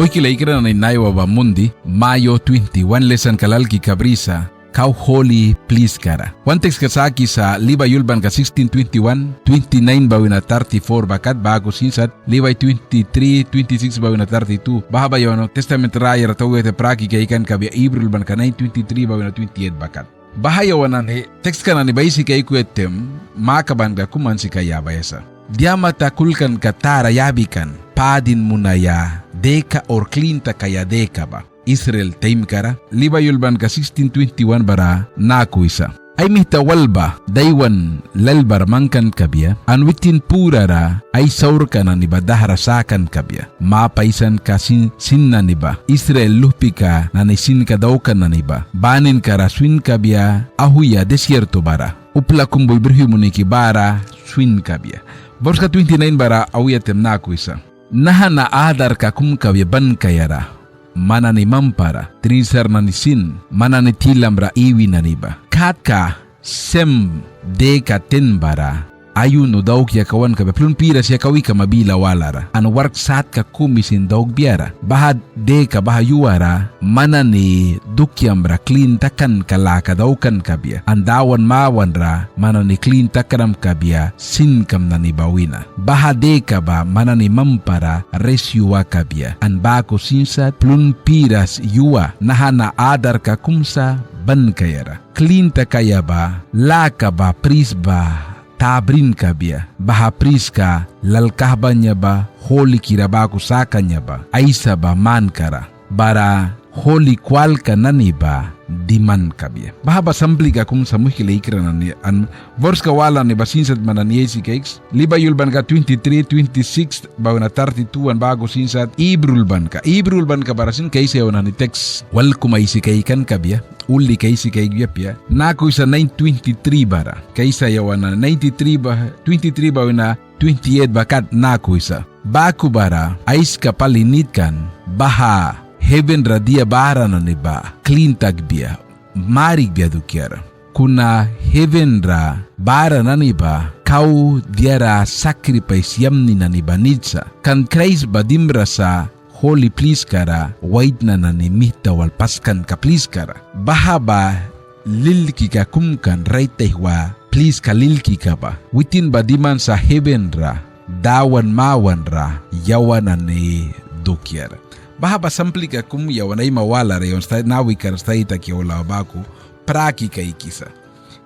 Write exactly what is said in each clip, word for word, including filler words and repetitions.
Muihki laikra nani, naiwa ba mundi, mayo twenty-one, lesanka lalkika brisa kau holi pliskara. Wan tekska sakisa Libai ulbanka sixteen twenty-one, twenty-nine ba wina thirty-four ba kat, baku sin sat Libai twenty-three twenty-six ba wina thirty-two. Baha ba yawan Testament Rayara tauya ta praki kaikan kabia Hibru ulbanka nine twenty-three ba wina twenty-eight ba kat. Baha yawan nani tekska nani ba aisi kaikuya taim makabanka kum ansika yabaia sa. Dia mata kulkanka tara yabi kan, padin munaia deka or klin takaia deka ba. Israel taimkara, Libai ulbanka sixteen twenty-one bara naku wisa: Ai mihta wal ba daiwan lal bara mangkan kabia, an witin purara ai saurka nani ba dahra sakan kabia. Mapa aisanka sin, sin nani ba, Israel luhpika nani sinka daukan nani ba, ba ninkara swin kabia auhya desierto bara. Upla kum bui brihwi muniki bara swin kabia. Borska twenty-nine bara auya taim naku wisa: Naha na adarka kum kabia ban kaiara, man nani mampara, trisar nani sin, man nani tilamra iwi nani ba. Katka sem deka ten bara, ayuno daukya kauan kabia, plun piras yakawi kama bila walara, an wark satka kumi sin daukbiara. Baha deka, baha yuara man nani dukiamra klin takanka laka daukan kabia, an Dawan mawanra man nani klin takram kabia sinkam nani ba wina. Baha deka ba man nani mampara ris yua kabia, an baku sin sat plun piras yua. Naha na adarka kum sa ban kaiara. Klin takaia ba laka ba pris ba ta brin kabia. Baha priska lal kahban ya ba, holikira baku sakan ya ba, aisa ba mankara, bara holi kwalka nani ba diman kabia. Baha ba samplika kum sa, muihki laikra nani, an borska wala nani ba sin sat man nani aisi kaiks. Libai ulbanka twenty-three twenty-six ba wina thirty-two, an baku sin sat Hibru ulbanka. Hibru ulbanka bara sin kaisa yawan nani teks wal kum aisi kaikan kabia, ulika aisi kaikbia apia. Naku wisa nine twenty-three bara. Kaisa yawan nani ninety-three ba, twenty-three ba wina twenty-eight ba kat naku wisa: Baku bara aiska pali nit kan, baha hebenra dia bara nani ba klin takbia, marikbia dukiara. Kuna hebenra bara nani ba kau diara sakripais yamni nani ba nit sa. Kan Kraist ba dimra sa holi pliskara, waitna nani mihta wal paskanka pliskara. Baha ba lilkika kum kan rait aihwa pliska lilkika ba. Witin ba diman sa hebenra, Dawan mawanra, yawan nani dukiara. Baha ba samplika kum yawan aima walara, yawan sta-, nawikara stadi taki aula baku praki kaikisa.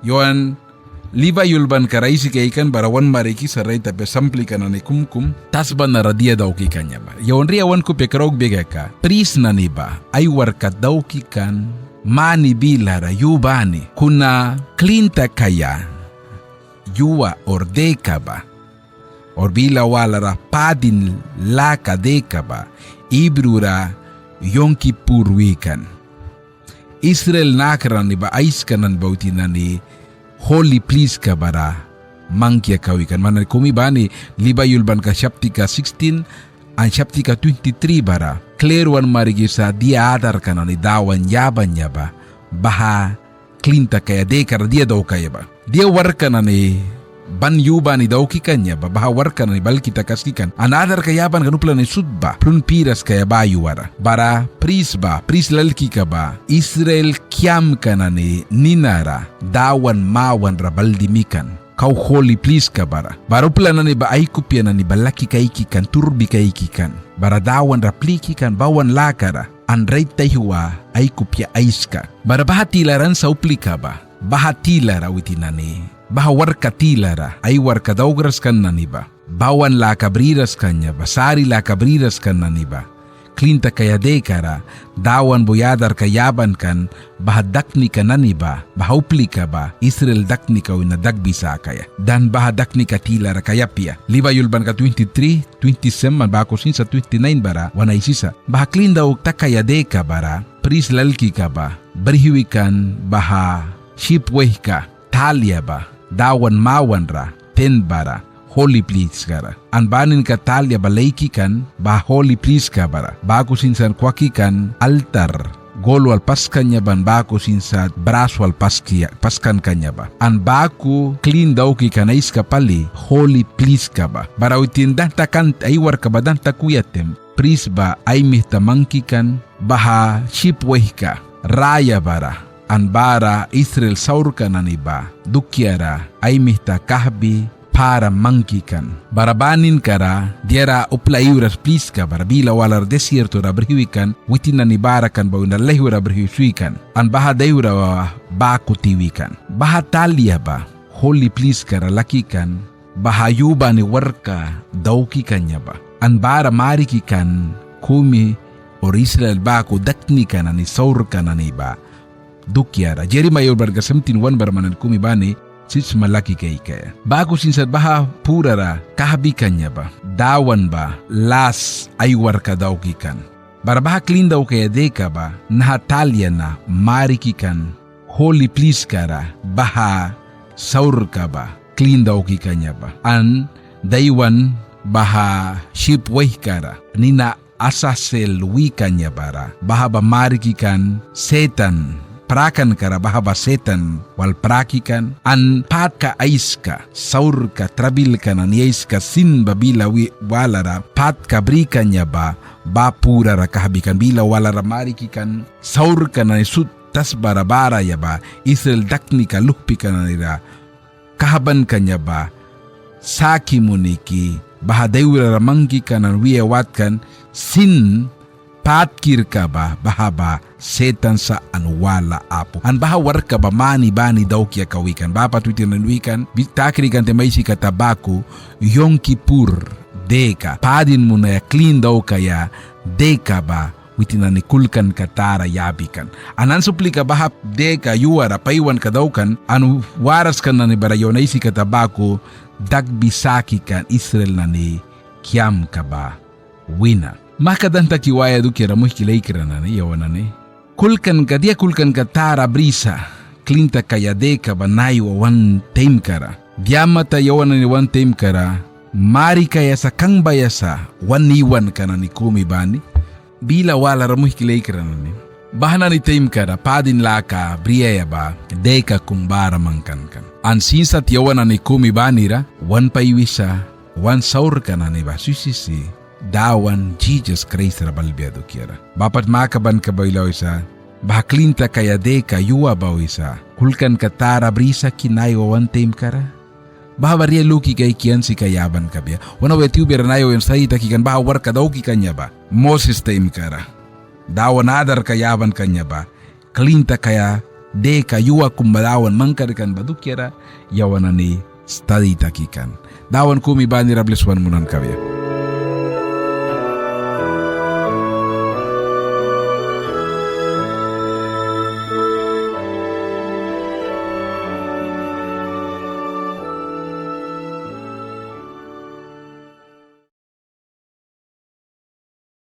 Yawan Libai ulbankara aisi kaikan bara wan marikisa rait apia samplika nani kum kum tasba nara dia dauki kan ya ba. Yawan ria wan kupia kraukbia kaka, pris nani ba ai warkka dauki kan mani bilara yu bani, kuna klin takaia yua or deka ba, or bila walara padin laka deka ba, Hibrura Yom Kipur wi kan. Israel nakra nani ba aiska nani ba witin nani holi pliska bara mangkia kawi kan. Man nani kumi bani Libai ulbanka chaptika sixteen an chaptika twenty-three bara klir wan marikisa dia adarka nani Dawan yaban ya ba, baha klin takaia dekara dia daukaia ba. Dia warkka nani ban yu bani dauki kan ya ba, baha warkka nani balki takaski kan. An adarka yaban kan upla nani sut ba plun piras kaia ba yuara. Bara pris ba, pris lalkika ba, Israel kyamka nani ninara Dawan mawanra bal dimi kan, kau holi pliska bara. Bara upla nani ba ai kupia nani ba laki kaiki kan, turbi kaiki kan. Bara Dawanra pliki kan bawan lakara, an rait aihwa ai kupia aiska. Bara baha tilara ansa uplika ba, baha tilara witin nani, baha warkka tilara ai warkka daukras kan nani ba, bawan laka briras kan ya ba, sari laka briras kan nani ba, klin takaia dekara Dawan bui adarka yaban kan, baha daknika nani ba, baha uplika ba Israel daknika wina dakbi sakaia. Dan baha daknika tilara kaia apia. Libai ulbanka twenty-three twenty-seven, baku sin sa twenty-nine bara wan aisisa. Baha klin dauk takaia deka bara pris lalkika ba brihwi kan baha syip waihka talia ba Dawan mawanra, ten bara, holi pliskara. An ba ninka talia ba laiki kan baha holi pliska bara. Baku sin sat kwaki kan altar gol wal paskan ya ba, an baku sin sat bras wal paskia, paskan kan ya ba. An baku klin dauki kan aiska pali holi pliska ba. Bara witin dan takan ai warkka ba dan takuya taim, pris ba ai mihta mangki kan, baha syip waihka raya bara, an bara Israel saurka nani ba dukiara ai mihta kahbi param mangki kan. Bara ba ninkara diara upla iwras pliska bara bila walara desierto ra brihwi kan, witin nani bara kan ba wina laihwra brihwi swi kan. An baha daiwra ba baku tiwi kan. Baha talia ba huli pliska ra laki kan, baha yu bani warkka dauki kan ya ba. An bara mariki kan kumi or Israel baku daknika nani saurka nani ba dukiara. Jeremaia ulbanka seventeen one bara man nani kumi bani sip sma laki kaikaia. Baku sin sat baha purara kahbi kan ya ba. Dawan ba las ai warkka dauki kan. Bara baha klin daukaia deka ba naha talia na mariki kan huli pliska ra baha saurka ba klin dauki kan ya ba. An daiwan baha syip waihka ra nina Asasel wi kan ya bara, baha ba mariki kan Setan prakanka ra, baha ba Setan wal praki kan. An patka aiska saurka trabilka nani aiska sin ba bila wi walara patka bri kan ya ba, ba purara kahbi kan. Bila walara mariki kan saurka nani sut tasbara bara ya ba Israel daknika luhpika nani ra kahban kan ya ba, saki muniki baha daiwra ra mangki kan an wiaia watkan sin patkirka ba, baha ba Setan sa an wala apu. An baha warkka ba mani bani dauki kawi kan. Baha pat witin nani wi kan, bi-, takri kan taim aisi kata baku Yom Kipur deka, padin munaia klin daukaia deka ba witin nani kulkanka tara yabi kan. An ansuplika baha deka yuara paiwanka daukan, an waraskan nani bara yawan aisi kata baku dakbi saki kan Israel nani kiamka ba wina. Mahka dan taki waia dukiara muihki laikra nani, yawan nani. Kulkanka, dia kulkanka tara brisa klin takaia deka ba naiwa wan taimkara. Dia mata yawan nani wan taimkara marikaia sa, kangbaia sa wan iwanka nani kumi bani. Bila walara muihki laikra nani, baha nani taimkara padin laka briaia ba deka kum bara mangkan kan. An sin sat yawan nani kumi banira wan paiwisa wan saurka nani ba swisisi Dawan Jisas Kraist ra balbia dukiara. Baha pat makabanka ba wila wisa, baha klin takaia deka yua ba wisa kulkanka tara brisa ki naiwa wan taimkara. Baha ba ria luki kaiki ansika yaban kabia. Wan auya tiwbiara naiwa wan stadi taki kan baha warkka dauki kan ya ba Moses taimkara Dawan adarka yaban kan ya ba klin takaia deka yua kum ba Dawan mangkari kan ba dukiara yawan nani stadi taki kan. Dawan kumi banira blis wan munan kabia.